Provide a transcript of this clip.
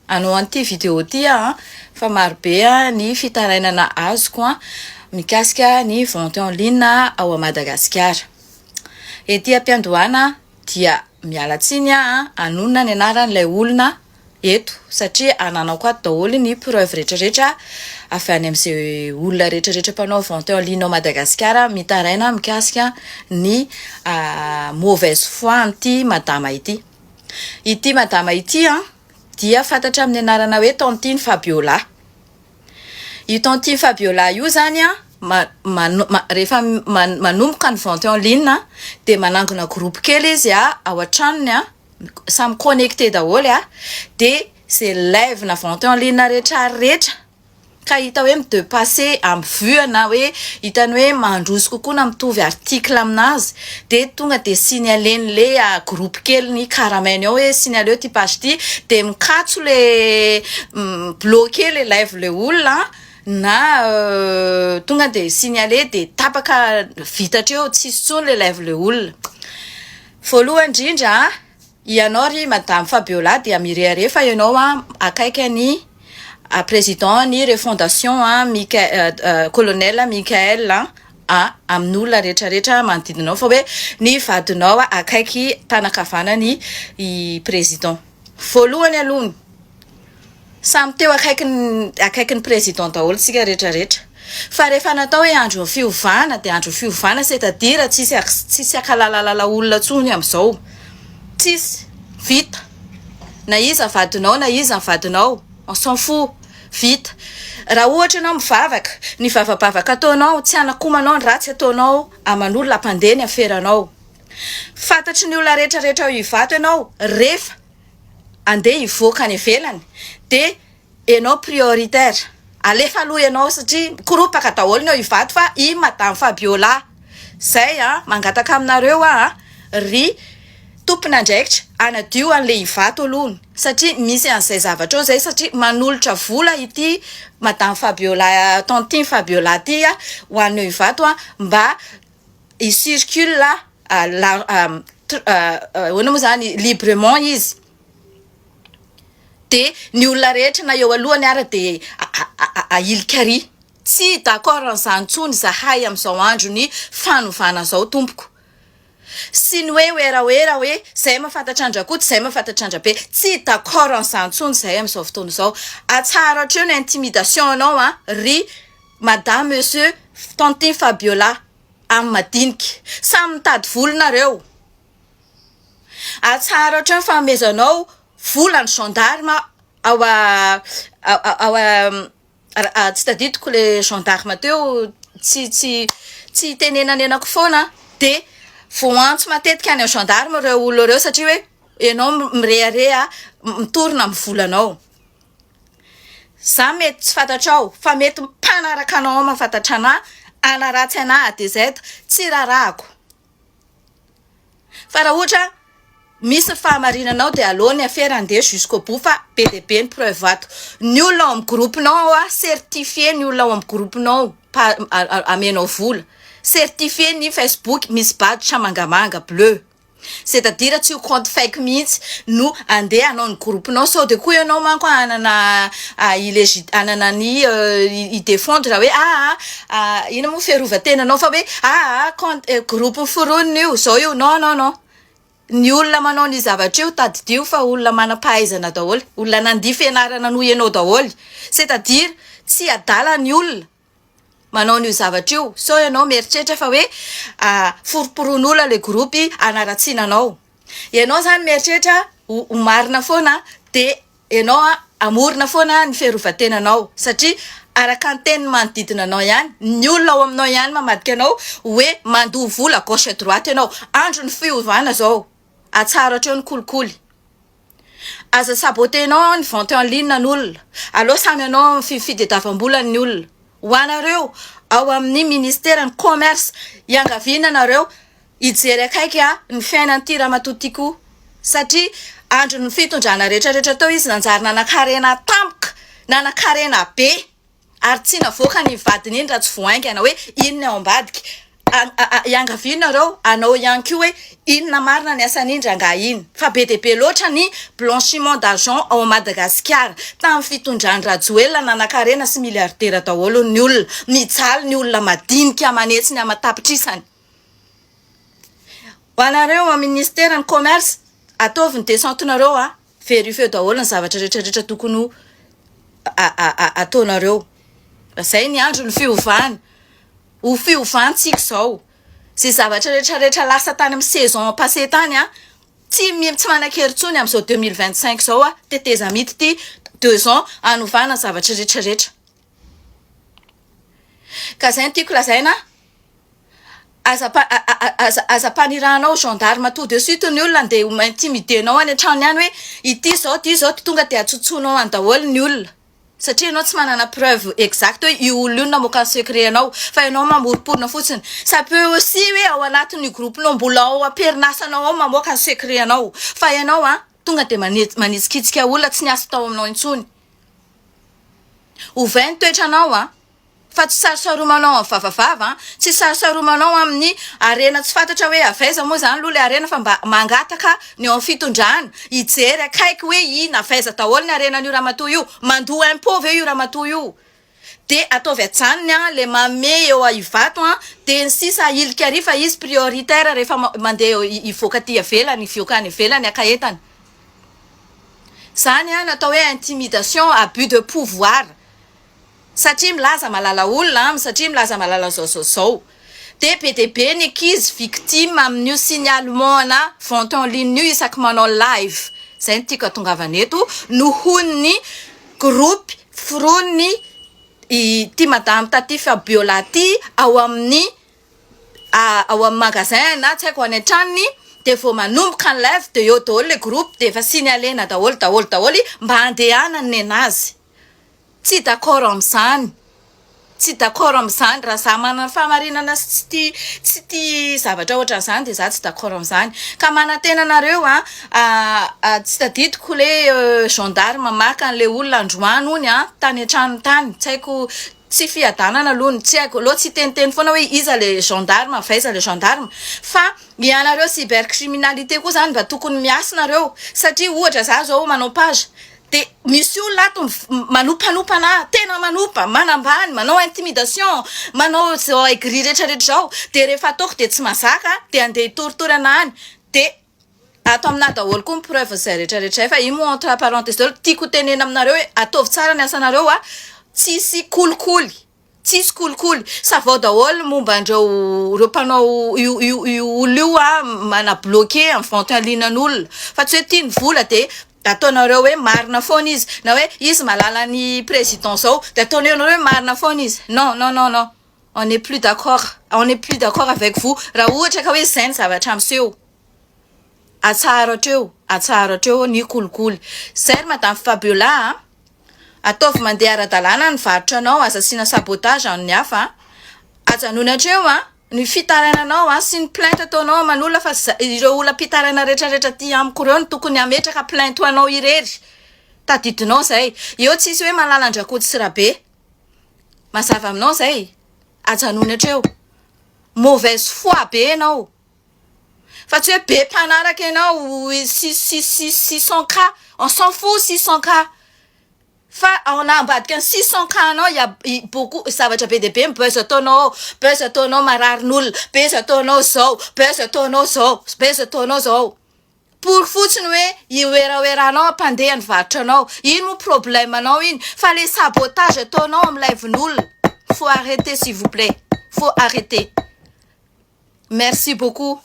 Hanao an'ity vidéo ity aho fa marobe ny fitarainana azoko mikasika ny vente en ligne ao Madagasikara. Ety am-piandohana dia miala tsiny aho hanonona ny anaran'ilay olona eto satria ananako ato daholo ny preuve rehetrarehetra avy any amin'izay olona rehetrarehetra mpanao vente en ligne ao Madagasikara mitaraina mikasika ny mauvaise foi an'ity madama ity. Ity madama ity dia fantatra amin'ny anarana hoe Tantine Fabiola. Io Tantine Fabiola io zany rehefa manomboka ny vente en ligne dia manangona groupe kely izy ao an-tranony samy connecté daholo dia izay live na vente en ligne rehetrarehetra ka hita hoe mi-depasser amin'ny vue na hoe hitany hoe mandroso kokoa na mitovy article aminazy dia tonga dia signaler-n'le groupe kely ny karamainy ao hoe signaleo ity page ity dia mikatso le mi-bloquer le live le olona na tonga dia signaler dia tapaka vita hatreo tsisy intsony le live le olona. Voalohany indrindra ianao ry madame Fabiola dia mirehareha fa ianao akaiky ny président ny refondation colonel Michael amin'ny olona rehetrarehetra manodidina anao fa hoe ny vadinao akaiky tanankavanany i président. Voalohany aloha Samy teo akaikin'ny akaikin'ny président daholo tsika rehetra rehetra. Fa rehefa natao hoe andron'ny fiovana dia andron'ny fiovana c'est à dire tsisy tsisy akalalalala olona tsony amizao. Tsisy. Vita. Na iza vadinao na iza ny vadinao. On s'en fout. Vita. Raha ohatra ianao mivavaka, ny vavabavaka ataonao tsy hanakomanao ny ratsy ataonao aman'olona hampandeha ny aferanao. Fantatry ny olona rehetra rehetra ao Ivato ianao refa andeha hivoaka any ivelany de enao prioritaire alefa aloha enao satria mikoropaka daholo ny ao Ivato fa i madame Fabiola zay a mangataka aminareo aho a ry tompon'andraikitra anadio an'le Ivato aloha satria misy an'izay zavatra ao zay satria manolotra vola ity madame Fabiola tantine Fabiola ty a ho an'ny ao Ivato a mba hi circule la ahoana moa zany librement izy de ny olona rehetra na eo alohany ara de ahilika ary tsy d'accord an'izany intsony zahay amin'izao andro ny fanovana zao tompoko sy ny hoe werawera hoe zay mahafantatra an-dRakoto zay mahafantatra an-dRabe tsy d'accord an'izany intsony zahay amin'izao fotoana izao atsaharo hatreo ny intimidation anao a ry madame monsieur tantine Fabiola amin'ny madinika. Samy mitady vola nareo. Atsaharo hatreo ny fanomezanao vola ny gendarme ao ao tsy tadidiko le gendarme teo tsy tsy tsy itenenanenako foana de voaantso matetika any amin'ny gendarme ireo olona ireo satria hoe ianao mirehareha mitorina amin'ny volanao. Za mety tsy fantatrao fa mety mpanaraka anao ao mahafantatra anah hanaratsy anah ADZ tsy rarahako fa raha ohatra misy ny fahamarinanao de aleo ny afera andeha jusqu'au bout fa be dia be ny preuve ato ny olona ao amin'ny groupe nao ao a certifié ny olona ao amin'ny groupe nao pa amenao vola certifié ny facebook misy badge mangamanga bleu C'est à dire tsy ho compte fake mihitsy no andeha hanao ny groupe nao sao de koa ianao manko hanana illegit hanana ny hi defendre hoe aa ina moa fiarovan-tenanao fa hoe aa compte groupe noforonina io zao io non non non ny olona manao an'io zavatra io tadidio fa olona manam-pahaizana daholo olona nandia fianarana noho ianao daholo c'est à dire tsy adala ny olona manao an'io zavatra io sao ianao mieritreritra fa hoe foromporon'olona le groupe hanaratsiana anao ianao zany mieritreritra ho marina foana de ianao hamorona foana ny fiarovan-tenanao satria araka ny tenin'ny manodidina anao ihany ny olona ao aminao ihany mamadika anao hoe mandoa vola gauche droite ianao andro ny fiovana zao atsaharo hatreo ny kolikoly Aza saboter-nao ny vente en ligne an'olona. Aleo samy hanao ny fitediavam-bolany ny olona. Ho anareo ao amin'ny ministeran'ny commerce, iangaviana anareo hijery akaiky ny fiainan'ity ramatoa ity koa. Satria andron'ny fitondrana rehetra rehetra teo izy nanjary nanankarena tampoka, nanankarena be. Ary tsy navoaka ny vadiny iny raha tsy vao haingana hoe inn ny ao ambadika. Iangaviana nareo hanao ihany koa hoe inona marina ny asan'iny rangahy iny fa be dia be loatra ny blanchiment d'argent ao Madagasikara. Tamin'ny fitondran'i Rajoelina nanankarena sy milliardaire daholo ny olona. Mijaly ny olona madinika aman'hetsiny aman-tapitrisany. Ho anareo ao ministère ny commerce, ataovy ny descente-nareo a, verifieo daholo ny zavatra rehetra rehetra tokony ho ataonareo. Zay ny andro ny fiovana. Ho fiovantsika izao. Izay zavatra rehetra rehetra lasa tany amin'ny saison passé tany a, tsy tsy manan-kery intsony amin'izao 2025 izao a, tetezamita ity 2 ans hanovana ny zavatra rehetra rehetra. Ka zay no tiako lazaina, aza aza aza ampanirahanao gendarme tout de suite ny olona andeha ho intimider-nao any an-trano any hoe ity zao ity zao tonga de atsotsonao any daholo ny olona, satria ianao tsy manana preuve exacte hoe io olona io no namoaka ny secret anao fa ianao mamoromporona fotsiny. Ça peut aussi hoe ao anatin'io groupe-nao mbola ao am-perinasanao ao mamoaka ny secret anao, fa ianao a tonga de manitsikitsika olona tsy niasa tao aminao intsony. Ovay ny toetranao a, fa tsy sarosaromanao amin'ny vavavava, tsy sarosaromanao amin'ny harena tsy fantatra hoe avy aiza moa zany aloha le harena, fa mba mangataka ny eo amin'ny fitondrana hijery akaiky hoe ina avy aiza daholo ny harenan'io ramatoa io, mandoa impôt ve io ramatoa io, de ataovy ajanony a le manome eo Ivato a, de ny sisa ahilika ary fa izy prioritaire rehefa mandeha hivoaka aty ivelany, hivoaka any ivelany haka entana. Zany a natao hoe intimidation, abus de pouvoir, satria milaza malala olona, satria milaza malala zao zao zao, de be dia be ny ankizy victime amin'io signalement na vente en ligne io isaky manao live. Zay no tiako atongavana eto nohon'ny groupe foron'ny ity madame Taty Fabiola ty ao amin'ny magasin na tsy haiko any an-tranony, de vao manomboka ny live de eo daholo le groupe, de efa signalena daholo daholo daholo mba handehanany nenazy. Tsy d'accord amin'izany, tsy d'accord amin'izany. Raha za manana fahamarinana sy tsy tia zavatra ohatran'izany, de za tsy d'accord amin'izany. Ka manantena anareo a, tsy tadidiko le gendarme maka an'le olona androany hony a tany an-trano tany, tsy haiko, tsy fiadanana aloha, tsy haiko aloha, tsy teniteny foana hoe iza le gendarme, avy aiza le gendarme. Fa ianareo cybercriminalité koa zany mba tokony miasa nareo, satria ohatra za zao manao page, de misy olona ato manompanopa anahy, tena manompa, manambany, manao intimidation, manao zao aigri rehetrarehetra zao, de rehefa ataoko de tsy mazaka, de andeha hitoritory ana any, de ato aminahy daholo koa ny preuve zay rehetrarehetra zay. Fa io moa entre parenthèse daholo. Tiako tenena aminareo hoe ataovy tsara ny asanareo a, tsisy kolikoly, tsisy kolikoly, savao daholo momba andreo reo mpanao io olo io a mana bloqué amin'ny vente en ligne an'olona, fa tsy hoe tia ny vola de ataonareo hoe marina foana izy, na hoe izy malala ny président zao de ataonareo hoe marina foana izy. Non, non, non, non, on n'est plus d'accord, on n'est plus d'accord avec vous. Raha ohatra ka hoe zay ny zavatra miseho, atsaharo hatreo, atsaharo hatreo ny kolikoly zay ry madame Fabiola a. Ataovy mandeha ara-dalàna ny varotra anao, aza asiana sabotage amin'ny hafa, ajanony hatreo a ny fitarainanao a sy ny plainte ataonao aman'olona, fa ireo olona mpitaraina rehetrarehetra ty amiko ireo no tokony hametraka plainte ho anao irery. Tadidinao zay eo, tsisy hoe malala an-dRakoto sy Rabe. Mazava aminao zay, ajanony hatreo. Mauvaise foi be ianao, fa tsy hoe be mpanaraka ianao, six six six 600K, on s'en fout 600K, fa ao na ambadika ny 600K anao y a beaucoup zavatra be dia be, ny buzz ataonao ao, buzz ataonao mararin'olona, buzz ataonao zao, buzz ataonao zao, buzz ataonao zao, pour fotsiny hoe ioeraoeranao ampandeha ny varotra anao iny moa problème anao iny. Fa le sabotage ataonao amin'ny live-n'olona, faut arrêter, s'il vous plaît, faut arrêter. Merci beaucoup.